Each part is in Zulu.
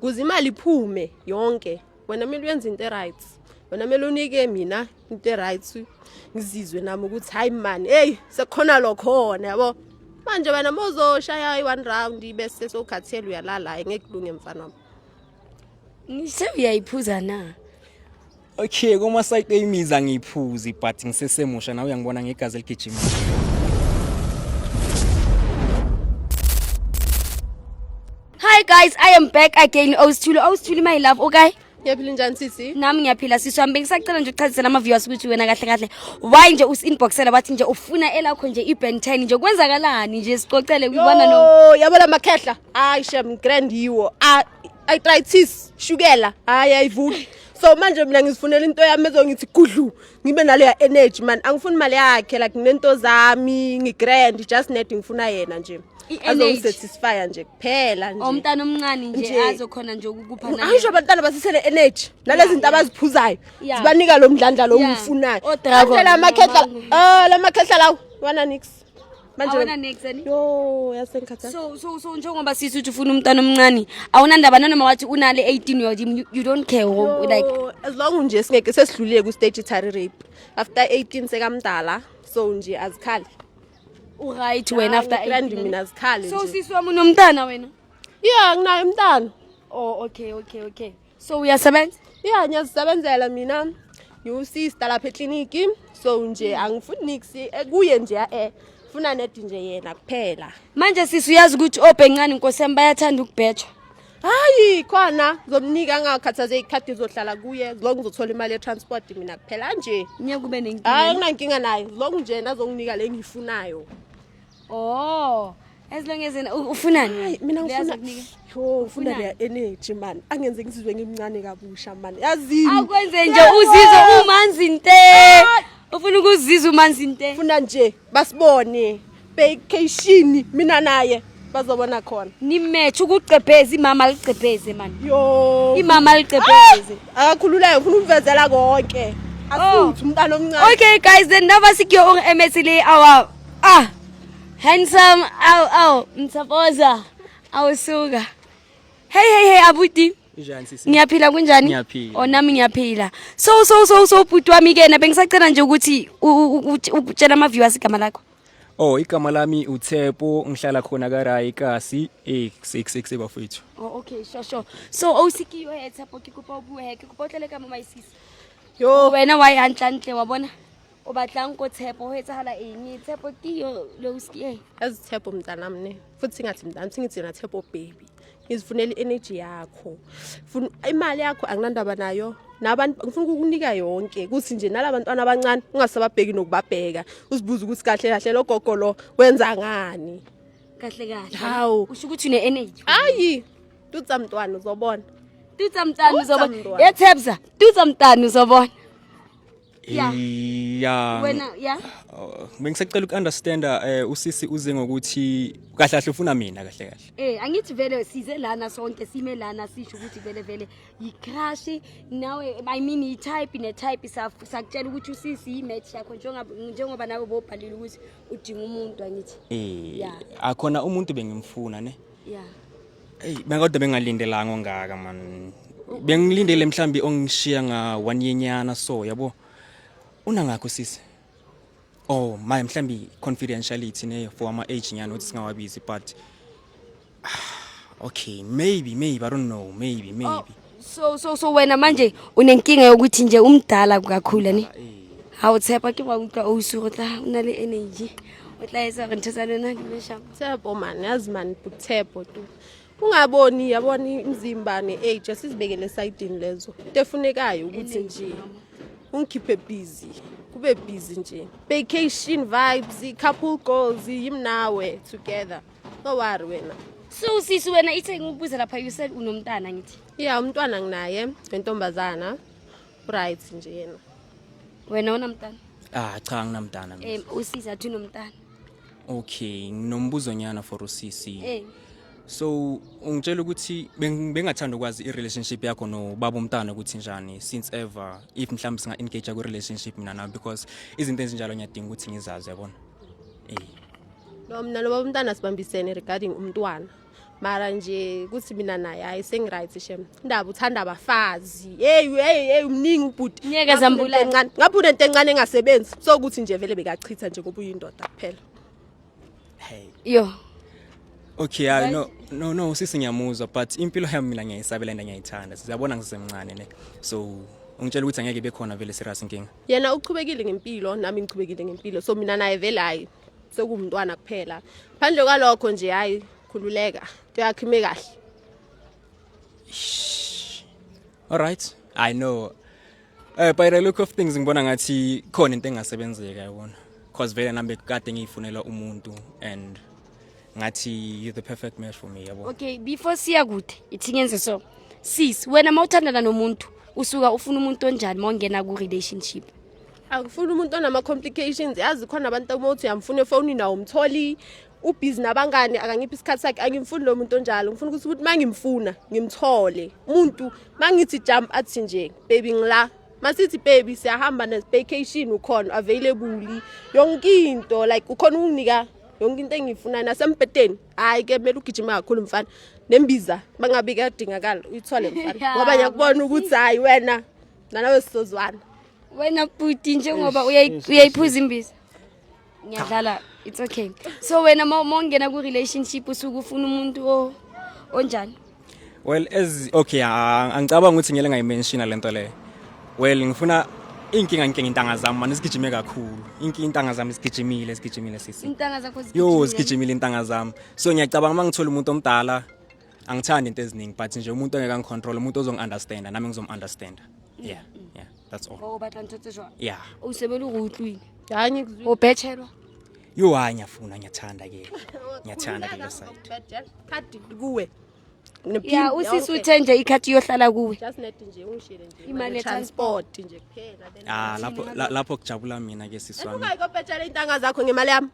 Kuze imali iphume yonke, wena kumele uyenze into e-right. Wena kumele unike mina into e-right, ngizizwe nami ukuthi hayi man, hey, sekukhona lokhona, yabo. Manje wena mozoshaya i-one round bese sowukhathele uyalala, hayi ngeke kulunge mfana wami. Ngise uyayiphuza na? Okay, kuma site eyimiza ngiyiphuzi but ngisesemusha nawe uyangibona ngegazi eligijima. Hi guys, I am back again. Owusithule, Owusithule my love, okay? Ngiyaphila, njani sisi? Nami ngiyaphila sisi wami. Bengisacela nje ukuchazisela ama viewers ukuthi wena kahle kahle why nje usi-inboxela wathi nje ufuna elakho nje i-Ben 10 nje, kwenzakalani nje, sicocele ukubona no. Yo, yabo la makhehla. Hayi shem, grand yiwo. Ah, arthritis, shukela, hayi ayivuki. So manje mina ngizifunela into yami ezongithi gudlu, ngibe naleya energy man. Angifuni imali yakhe, like nginento zami, ngigrand, just net ngifuna yena nje. I-energy. Azongisatisfy nje kuphela nje. Umntana omncane nje Nje. azokhona nje ukukupha naye. Angisho abantwana basisele energy nalezi zinto abaziphuzayo zibanika lo mdlandla lo uwufunayo. O-dragon. Manje la makhehla, ah, la makhehla lawo wana nix. Manje Awona nix ani? Yo, yasengikhathaza. So njengoba sisi uthi ufuna umntana omncane, awunandaba nanoma wathi unale 18 year old, you don't care or like Yo, as long nje singeke sesidlulile ku statutory rape after 18 sekamdala, so nje azikhali. U-right wena after Grand 18. mina azikhali So nje. sisi wami, unomntana wena? Yeah, nginayo umntana. Oh, okay. So uyasebenza? Yeah, ngiyazisebenzela mina, ngiwusister lapha ekliniki, so nje angifuni nix kuye nje, funa nedi nje yena kuphela. Manje sisi, uyazi ukuthi obhencane, nkosi yami, bayathanda ukubhejwa. Hayi khona ngizomnika, angakhathazeki, ikhadi izohlala kuye as long ngizothola imali ye-transport mina kuphela nje. Ngeke kube nenkinga. Hayi, anginankinga naye as long nje nazonginika le ngiyifunayo. Oh, as long as yena ufunani? Hayi mina ngifuna Leyazokunika? yo, ngifuna Ufunani? leya energy man, angenze ngizizwe ngimncane kabusha man, yazini. Akwenze nje uzizwe umanzi nte. Ufuna ukuzizwa umanzi nte. Funa nje basibone vacation mina naye, bazobona khona. Ni match ukucebheza, imama licebheze man. Yo. Imama licebheze. Akakhululeke, ufuna umvezela konke. Oh. Asuthu umntana omncane. Okay guys, then now sikyo o emetse le our handsome aw aw mtsapoza awusuka. Hey hey hey abuti. Njani sisi? Ngiyaphila, kunjani? Ngiyaphila. Oh, nami ngiyaphila. So bhuti wami ke na bengisacela nje ukuthi ukutshela ama viewers igama lakho. Oh, igama lami uThepo, ngihlala khona kaRayi kasi 666 bafethu. Oh okay, sure. So o sikiyo he Tshepo, ke kopa o bue he, ke kopa o tlele ka mo my sis. Yo. Wena wa ya hantle wa bona. O batlang ko Tshepo, ho etsahala eng? Tshepo ke yo lo ski eh. Yazi Tshepo mntanami ne. Futhi singathi mntanami, singithi yena Tshepo baby. Ngizifunela i-energy yakho. Funa imali yakho, anginandaba nayo. Nabantu ngifuna ukukunika yonke kuthi nje nalabantwana abancane ungasababheki nokubabheka, uzibuza ukuthi kahle kahle lo gogo lo wenza ngani. Kahle kahle. Hawu. Usho ukuthi une energy. Hayi, tutsa mntwana uzobona. Tutsa mntana Tutsa uzobona. mntwana. Ye Thebza, tutsa mntana uzobona. Yeah. Yeah. Wena yeah. Oh, bengisacela uku-understanda usisi uze ngokuthi kahle kahle ufuna mina kahle kahle. Angithi vele size lana sonke, sime lana sisho ukuthi vele vele yi-crush nawe, I mean yi-type ne-type, sakutshela ukuthi usisi yi-match yakho njengoba nawe bobhalile ukuthi udinga umuntu, angithi? Eh, akhona umuntu bengimfuna ne. Ey, bengodwa bengalindelanga ongaka man. Bengilindele mhlambi ongishiya nga one year nyana, so yabo. Unangakho sisi? Oh, my mhlambi confidentiality ne for ama age nyana ukuthi singawabizi, but okay, maybe I don't know, maybe maybe. Oh, so wena manje unenkinga yokuthi nje umdala kakhulu ne? Ha o tshepa ke wa utlwa o go tla o na le energy, o tla etsa gore ntho tsa lona di be sharp. Tshepo man, yazi man, Tshepo tu. Ungaboni, yabona imzimba ne-age asizibekele esayidini lezo. Into efunekayo ukuthi nje ungikhiphe busy. Kube busy nje. Vacation vibes, couple goals, yimi nawe together. No worry wena. So sisi wena ithe ngikubuza lapha, you said unomntana, ngithi? Yeah, umntwana nginaye, wentombazana. Right nje yena. Wena unamntana? Ah cha, nginamntana mina. Usisi athi unomntana. Okay, nginombuzo nyana for usisi. Eh. So ungitshela ukuthi bengathanda ukwazi i-relationship yakho nobaba umntana ukuthi njani since ever, if mhlawumbe singa engage ku relationship mina nawe, because izinto ezinjalo ngiyadinga ukuthi ngizazi, yabona. No, mina nobaba umntana sibambisene regarding umntwana. Mara nje kuthi mina naye hayi sengiright shem. Indaba uthanda abafazi. Hey hey hey, umningi ubhuti. Ngeke zambulala. Encane. Ngabe unento encane engasebenzi. So ukuthi nje vele bekachitha nje ngoba uyindoda kuphela. Hey. Yo. Okay, I no no no sisi, ngiyamuzwa, but impilo yami mina ngiyayisabela and ngiyayithanda. Siyabona ngisemncane ne. So ungitshela ukuthi angeke ibe khona vele serious inkinga. Yena uchubekile ngempilo, nami ngichubekile ngempilo. So mina naye vele hayi sekumntwana kuphela. Phandle kwalokho nje hayi, khululeka. Into yakhe ime kahle. All right. I know. By the look of things ngibona ngathi khona into engasebenzeka, yabona. Cause vele nami kade ngiyifunela umuntu and ngathi you the perfect match for me, yabo. Okay, before siya kude, ithi ngenze so. Sis, wena mawuthandana nomuntu, usuka ufuna umuntu onjani mawungena ku relationship? Angifuni umuntu onama complications. Yazi khona abantu uma uthi uyamfuna efonini nawo umtholi ubhizi nabangani, akangiphi isikhathi sakhe. Angimfuni lo muntu onjalo. Ngifuna ukuthi mangimfuna ngimthole umuntu, mangithi jump athi nje baby ngila, masithi baby siyahamba ne vacation, ukhona available yonke into, like ukhona ukunginika yonke into engiyifunayo nasembhedeni. Hayi ke, kumele ugijime kakhulu mfana, nembiza bangabe kuyadingakala uyithole mfana, ngoba ngiyakubona ukuthi hayi wena nanawe sizozwana. Wena bhuti, njengoba uyayiphuza imbiza. Ngiyadlala, it's okay. So wena mawungena ku relationship usuke ufuna umuntu onjani? Well, as okay, angicabanga ukuthi ngiyele ngayimention lento le. Well, ngifuna inkinga inkinga intanga zami manje sigijime kakhulu. Inkinga intanga zami sigijimile, sigijimile sisi. Intanga zakho Yo, zigijimile. Sigijimile intanga zami. So ngiyacabanga mangithola umuntu omdala, angithandi into eziningi, but nje umuntu ongeke angicontrol, umuntu ozongi-understanda, nami ngizom-understanda. Yeah, that's all. O batla ntho tse jwang? Yeah. O sebele o utlwile. Hayi, ngikuzwile. O betchelwa. Yo, hayi, ngiyafuna, ngiyathanda ke. Ngiyathanda ke lo side. Khadi kuwe. Ya, usisi uthe nje ikhadi iyohlala kuwe. Just net nje ungishiyele nje. Imali transport nje kuphela then. Ah, lapho lapho kujabula mina ke sisi wami. Ungayikopetshela intanga zakho ngemali yami.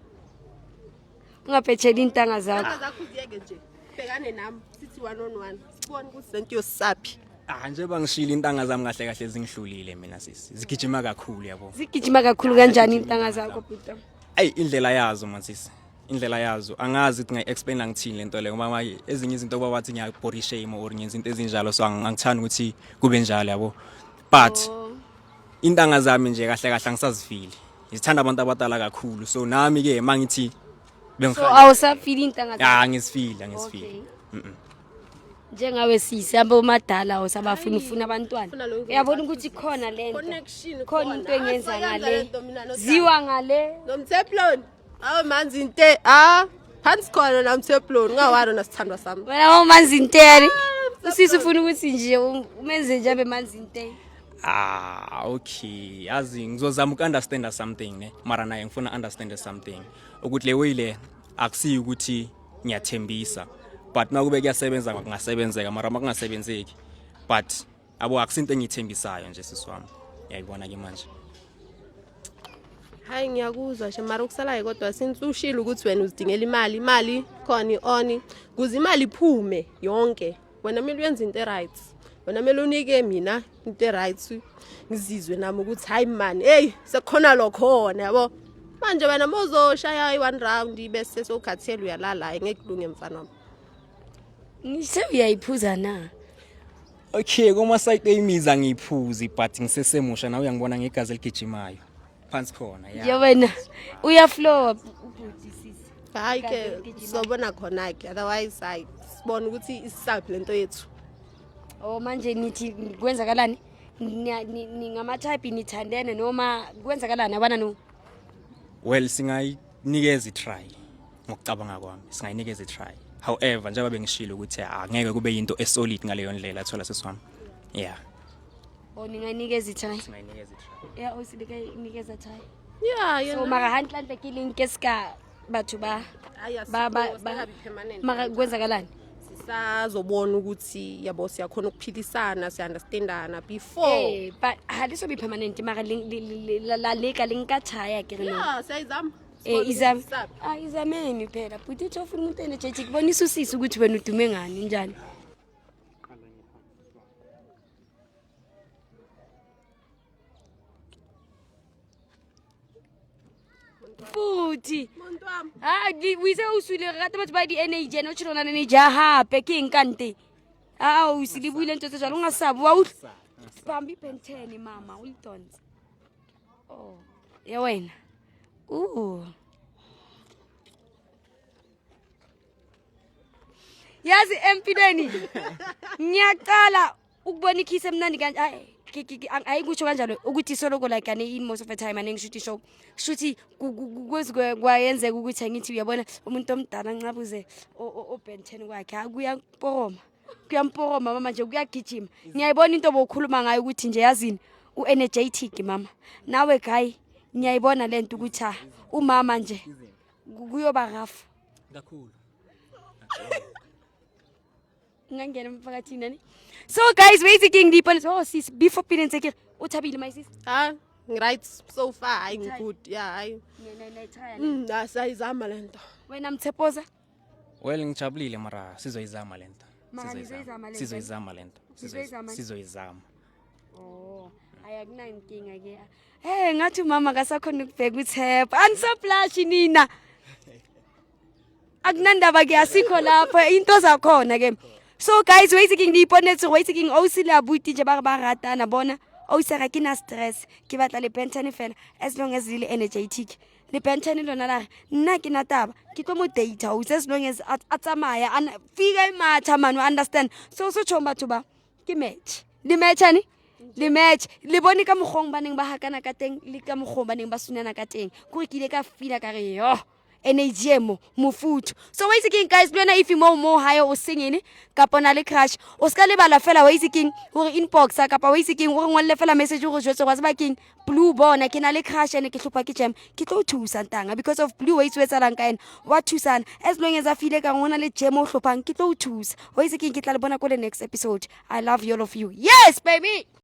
Ungabhetsheli intanga zakho. Intanga zakho uziyeke nje. Bhekane nami sithi one on one. Sibone ukuthi lento yosaphi. Ah, njengoba ngishilo, intanga zami kahle kahle zingihlulile mina sisi. Zigijima kakhulu, yabo. Zigijima kakhulu kanjani intanga zakho, bhuti? Ayi, indlela yazo man sisi. Indlela yazo angazi ukuthi ngayi-explain ngithini lento leyo, ngoba manje ezinye izinto kuba wathi ngiya-body shame or ngenza into ezinjalo, so angithandi ukuthi kube njalo, yabo, but intanga zami nje kahle kahle angisazifili, ngizithanda abantu abadala kakhulu, so nami ke mangithi So bengifana awusafili intanga zakho? Ah, ngizifili, angizifili. Okay. Njengawe sisi, abomadala awusabafuni, ufuna abantwana. Ufuna lo. Uyabona ukuthi khona lento. Connection. Khona into engenza Ah, soyenza ngale. lento mina noThabo. Ziwa ngale. Nomteplon. Awu manzi inte ah phansi khona nomteplon, ungawari nasithandwa sami. Wena wawumanzi interi. Usisi ufuna ukuthi nje umenze nje abe manzi inte. Ah, okay, yazi ngizozama uku-understanda something ne, mara naye ngifuna understand something ukuthi le way le akusiyi ukuthi ngiyathembisa, but makube kuyasebenza kungasebenzeka, mara makungasebenzeki, but abo akusinto engiyithembisayo nje sisi wami, uyayibona ke manje. Hayi, ngiyakuzwa nje, mara okusalayo kodwa since ushilo ukuthi wena uzidingela imali, imali khona i-on kuze imali iphume yonke, wena kumele uyenze into e-right, wena kumele unike mina into e-right, ngizizwe nami ukuthi hayi man, hey, sekukhona lokhona, yabo. Manje wena mawuzoshaya i-one round bese sowukhathele uyalala, hayi, ngeke kulunge mfana wami. Ngise uyayiphuza na? Okay, kuma-side eyimiza ngiyiphuzi, but ngisesemusha nawe uyangibona ngegazi eligijimayo phansi khona Ya ya. wena uyaflowa ubhuti sisi. Hayi ke, Igazi eligijimayo. sizobona khona-ke, otherwise hayi, sibone ukuthi isisaphi lento yethu. Oh, manje nithi kwenzakalani? Ningama-type nithandene noma kwenzakalani abana no? Well, singayinikeza i-try, ngokucabanga kwami singayinikeza i-try. However, njengoba bengishilo ukuthi angeke kube yinto esolid ngaleyo ndlela, thola sisi wami, yeah. O ningayinikeza i-try? Singayinikeza i-try. Ya, o silikayinikeza try. Ya. So Yena mara hantlentle ke leng ke ska batho ba Hayi, ba ba asikho, ba singabi permanent. Mara kwenzakalani? Sisazobona ukuthi yabo siyakhona ukuphilisana, siya-understandana before. Eh, but ha le so be permanent, mara la leka le nka try ke re no. Ya, siyayizama. Eh, izame. Sisaphi. Ah, izameni phela. Bhuti uthi ufuna umuntu energetic. Bonisa usisi ukuthi wena udume ngani njani. Abuti. Muntu wami. Ah, o itse o sule re rata batho ba di-energy ene o tshelo na le energy ya gape ke eng kante a o se le buile ntho tse jalo o nga sa bua utlwa bambi pentene mama o litonse oh ya wena o yazi empilweni ngiyaqala ukubona ikhisi emnandi kanje ayi ayikusho kanjalo ukuthi soloko like ane in most of the time ane ngishuthi show shuthi kwezi kwayenzeka ukuthi angithi uyabona umuntu omdala ncabuze o-Ben 10 kwakhe akuyamporoma kuyamporoma mama nje kuyagijima ngiyayibona into bokhuluma ngayo ukuthi nje yazini u-energetic mama nawe guy ngiyayibona lento ukuthi ah umama nje kuyoba rough Kakhulu. Ungangena emphakathini nani so guys basically ngidipone oh sis before pele ntse ke re o thabile my sis. Ah, right so far hayi ngi-good ya hayi. Asayizama le nto. Wena Mtshepoza? Well, ngijabulile mara sizoyizama lento. Mara nizoyizama lento? Sizoyizama lento. Nizoyizama? Sizoyizama. Oh, hayi akunankinga ke. Hey, ngathi umama kasakhona ukubheka uThepha. Anisablush nina. Akunandaba ke asikho lapho into zakhona ke. So guys, basically ngiyiponetse basically ausi le abuti nje ba re ba ratana bona. Ausi ga ke na stress, ke batla le pentane fela as long as le le energetic. Le pentane lona la re nna ke na taba, ke tlo mo date ausi as long as a tsamaya a fika e matha man, you understand. So so tjhong batho ba ke match le matchane le match le bone ka mokgong ba neng ba hakana ka teng le ka mokgong ba neng ba sunana ka teng kore ke ile ka feela ka re yo energy e mo mofuthu. So wa itse keng guys, le wena if mo mo hae o sengene kapa o na le crush, o ska lebala fela wa itse keng hore inboxa kapa wa itse keng o re ngolle fela message o re jwetse wa tseba keng blue bona ke na le crush ene ke hlopha ke jam ke tlo o thusa ntanga because of blue wa itse o etsalang ka ena wa thusana as long as a file ka go na le jam o hlophang ke tlo o thusa wa itse keng ke tla le bona ko the next episode. I love you all of you. Yes baby.